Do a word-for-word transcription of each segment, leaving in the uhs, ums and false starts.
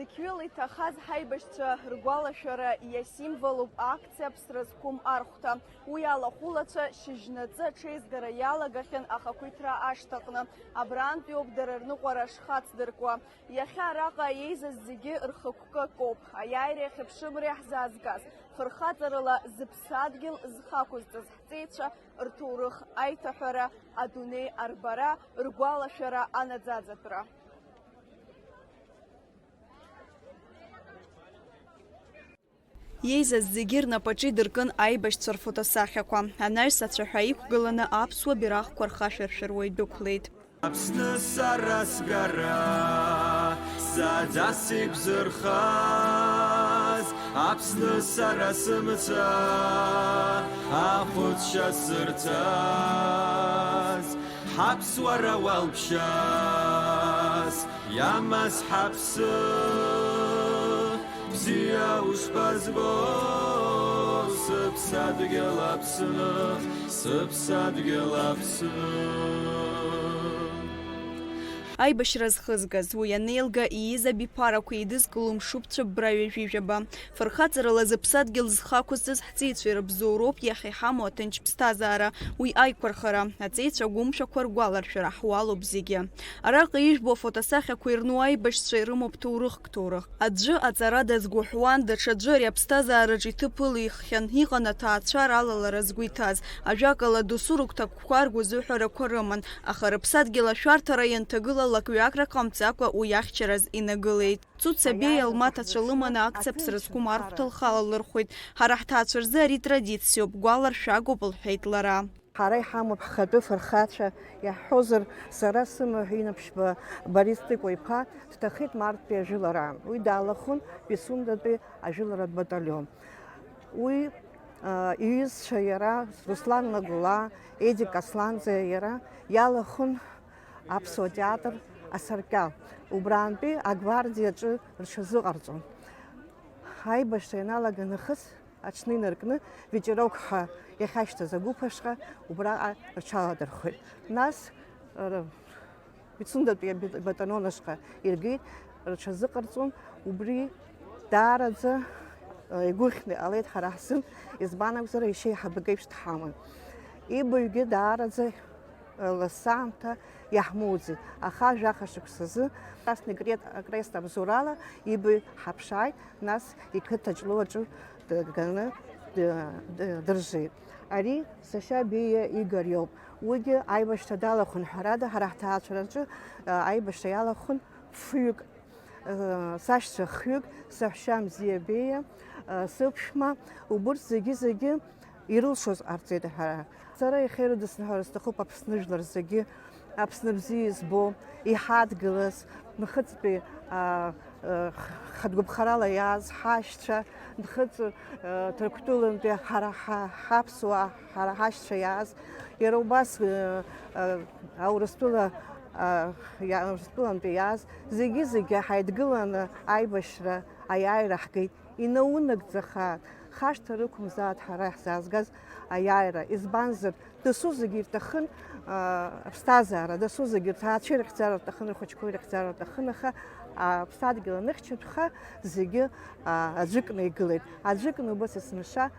Зықьҩыла иҭахаз ҳаибашьцәа ргәалашәара иасимволуп акциа Аԥсра зқәым архәҭа. Уи алахәылацәа шьыжьнаҵы аҽеизгара иалагахьан ахақәиҭра ашҭаҟны. Абрантәиоуп дара рныҟәара шхацдыркуа. Иахьа араҟа еизаз зегьы рхықәкы акоуп. Аиааира иахьыԥшымра иаҳзаазгаз, фырхаҵарала зыԥсадгьыл зхақәызҵаз ҳҵеицәа рҭоурых аиҭаҳәара, адунеи арбара, ргәалашәара анаӡаӡатәра. Иеизаз зегьы рнапаҿы идыркын аибашьцәа рфотосахьақәа. Анаҩс ацәаҳәа иқәгыланы аԥсуа бираҟқәа рхашәыршәыруа идәықәлеит. Аԥсны сара сгара, сааӡас ибзырхаз, Аԥсны сара сымца, ахәыцшьа сырҭаз, ҳаԥсуара уалԥшьаз, иамаз ҳаԥсы. Бзиа ушԥазбо, сыԥсадгьыл Аԥсны, сыԥсадгьыл Аԥсны. Аибашьра зхызгаз, уи анеилга, ииз абиԥарақәа еидызкыло мшуп цәыббра ҩажәи жәаба. Фырхаҵарала зыԥсадгьыл зхы ақәызҵаз ҳҵеицәеи рыбзоуроуп иахьа иҳамоу аҭынч ԥсҭазаара, уи аиқәырхара, аҵеицәа агәымшәақәа ргәаларшәара ҳуалуп зегьы. Араҟа ижәбо афотосахьақәа ирну аибашьцәа ирымоуп ҭоурыхк ҭоурых. Аӡәы аҵара дазгәыҳәуан, даҽаӡәы ари аԥсҭазаараҿ иҭыԥ ылиххьан, иҟан аҭаацәара алалара згәы иҭаз. Ажәакала, досу рыгәҭакқәа ргәазыҳәарақәа рыман, аха рыԥсадгьыл ашәарҭара ианҭагыла, лакҩакрак ҟамҵакәа уи ахьчараз инагылеит. Цуца Беиа лмаҭацәа лыманы акциа Аԥсра зқәым архәҭа лхалалырхәит. Ҳара ҳҭаацәа рзы ари традициоуп, гәаларшәагоуп, лҳәеит лара. Ҳара иҳамоуп ҳхатәы фырхацәа, иаҳҳәозар, сара сымаҳә Инаԥшьба Борис Тыкәа-иԥа дҭахеит Марттәи ажәылараан. Уи даалахәын Пицундатәи ажәыларатә баталион. Уи, а, иҩызцәа иара, Руслан Лагәла, Едик Асланӡе иара иалахәын аԥсуа театр асаркьал. Убраантәи агвардиаҿы рҽазыҟарҵон. Аибашьра ианалага нахыс, аҽны инаркны, Ветерок ҳәа иахьашьҭаз агәыԥ ашҟа убраҟа рҽаладырхәеит. Нас, р-, Пицундатәи абаталион ашҟа иргеит, рҽазыҟарҵон, убри даараӡа, э, игәыхьны иҟалеит ҳара ҳзын, избан акәзар, ишеиҳабык еиԥш дҳаман. Ибаҩгьы даараӡа, э, лассы аамҭа иаҳмоуӡеит, аха жәаха шықәсазы Красный Кре-, Крест абзоурала ибаҩ ҳаԥшааит, нас иқыҭа Ҷлоу аҿы дганы д-, д-, дыржеит. Ари сашьа Беиа Игор иоуп. Уигьы аибашьра далахәын, ҳәарада, ҳара ҳҭаацәараҿы, э, аибашьра иалахәын фҩык, э, сашьцәа хҩык, саҳәшьа Мзиа Беиа, э, сыԥшәма, убырҭ зегьы-зегьы ирылшоз ҟарҵеит ҳәа. Сара иахьа ирыдысныҳәара сҭахуп Аԥсны жәлар зегьы, Аԥсны бзиа избо, иҳадгылаз, нхыҵтәи, а, а, х-, хатә гәаԥхарала иааз ҳашьцәа, нхыҵ, а, Ҭырқәтәылантәи ҳара ҳа-, ҳаԥсуаа, ҳара ҳашьцәа иааз, иара убас, а, а, Аурыстәыла, а, иа-, Аурыстәылантәи иааз, зегьы-зегьы ҳаидгыланы аибашьра аиааира ҳгеит. Инаунагӡахааит, хашҭра рықәымзааит ҳара иаҳзаазгаз аиааира, избанзар, дасу зегьы ирҭахын, аа, аԥсҭазаара, дасу зегьы рҭаацәа ирыхьӡар рҭахын, рхәыҷқәа ирыхьӡар рҭахын, аха, аа, аԥсадгьыл аныхьчатәха зегьы, аа, аӡәыкны игылеит. Аӡәыкны убас есымша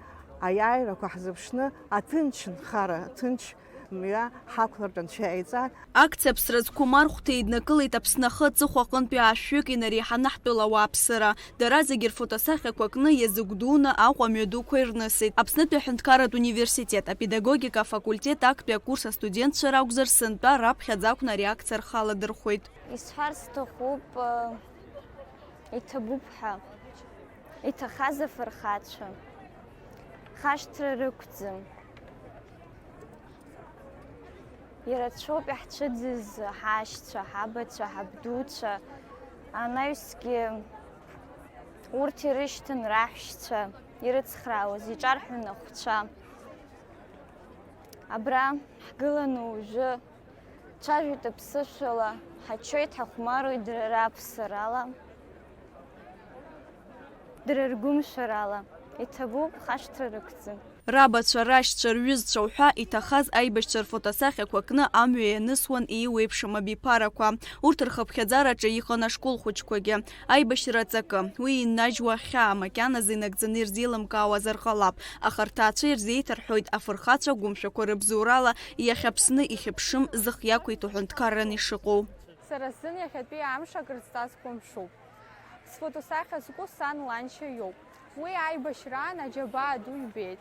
аиааирақәа ҳзыԥшны, аҭынч нхара, аҭынч мҩа ҳақәлартә Анцәа иҟаиҵа. Акциа Аԥсра зқәым архәҭа еиднакылеит Аԥсны ахы аҵыхәа аҟынтәи ашәҩык инареиҳаны ҳтәыла ауааԥсыра. Дара зегьы рфотосахьақәа кны иазыгәдуны Аҟәа амҩадуқәа ирнысит. Аԥснытәи аҳәынҭқарратә университет апедагогика афакультет актәи акурс астудентцәа ракәзар, сынтәа раԥхьаӡа акәны ари акциа рхы аладырхәеит. Исҳәар сҭахуп, э, иҭабуп ҳәа. Иҭахаз афырхацәа хашҭра рықәӡам. Ирацәоуп иаҳцәыӡыз ҳашьцәа, ҳабацәа, ҳабдуцәа, анаҩсгьы урҭ ирышьҭан раҳәшьцәа, ирыцхраауаз иҿарҳәон ахәцәа. Абра ҳгыланы уажәы ҳцәажәоит аԥсышәала, ҳачоит, ҳахәмаруеит дара раԥсарала, дара ргәымшәарала. Иҭабуп, хашҭра рықәӡам. Рабацәа, рашьцәа, рҩызцәа уҳәа иҭахаз аибашьцәа рфотосахьақәа кны амҩа ианысуан еиуеиԥшым абиԥарақәа. Урҭ рхыԥхьаӡараҿы иҟан ашкол хәыҷқәагьы. Аибашьра аҵакы, уи иннажьуа ахьаа макьаназы инагӡаны ирзеилымкаауазар ҟалап, аха рҭаацәа ирзеиҭарҳәоит афырхацәа гәымшәақәа рыбзоурала иахьа Аԥсны ихьыԥшым зых иақәиҭу ҳәынҭқарран ишыҟоу. Сара сзын иахьатәи амш акрызҵаз хәамшуп. Сфотосахьа зку сан ланшьа иоуп. Уи аибашьраан аџьабаа ду ибеит.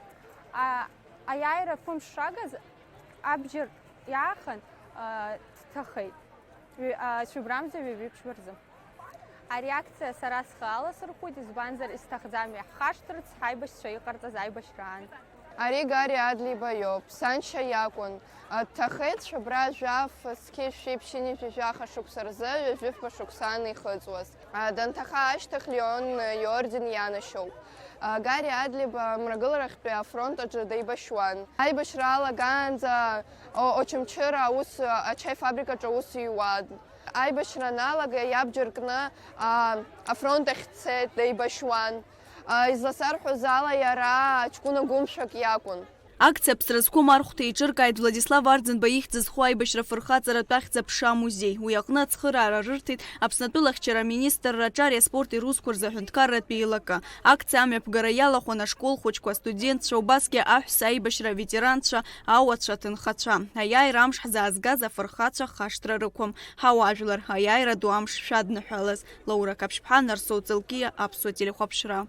А, аиааира фымш шагаз абџьар иаахан, а, дҭахеит. Ҩ-, а, цәыбрамза ҩажәи ԥшьба рзы. Ари акциа сара схы аласырхәит, избанзар, исҭахӡам иаҳхашҭырц ҳаибашьцәа иҟарҵаз аибашьраан. Ари Гари Адлеиба иоуп, саншьа иакәын. Дҭахеит шәыбра жәаф, зқьи жәшәи ԥшьынҩажәи жәаха шықәса рзы ҩажәи фба шықәса анихыҵуаз. Данҭаха ашьҭахь Леон иорден ианашьоуп. Гари Адлеиба Мрагыларахьтәи афронт аҿы деибашьуан. Аибашьра алагаанӡа О-, Очамчыра аус, ачаи фабрикаҿы аус иуан. Аибашьра аналага иабџьар кны, а, афронт ахь дцеит, деибашьуан. А, изласарҳәоз ала, иара ҷкәына гәымшәак иакәын. Акциа ԥсра зқәым архәҭа еиҿыркааит Владислав Арӡынба ихьӡ зху аибашьра фырхаҵаратә ахьӡ-аԥша амузеи. Уи аҟны ацхыраара рырҭеит Аԥснатәыла ахьчара аминистрра аҿари аспорти русқәа рзы аҳәынҭқарратә еилакы. Акциа амҩаԥгара иалахәын ашкол хәыҷқәа, астудентцәа, убасгьы аҳәса аибашьра аветеранцәа, ауацәа, аҭынхацәа. Аиааира амш ҳзаазгаз афырхацәа хашҭра рықәым. Ҳауаажәлар, аиааира ду амш шәадныҳәалаз. Лаура Қаԥшьԥҳа, Нарсоу Ҵылкиа, Аԥсуа телехәаԥшра.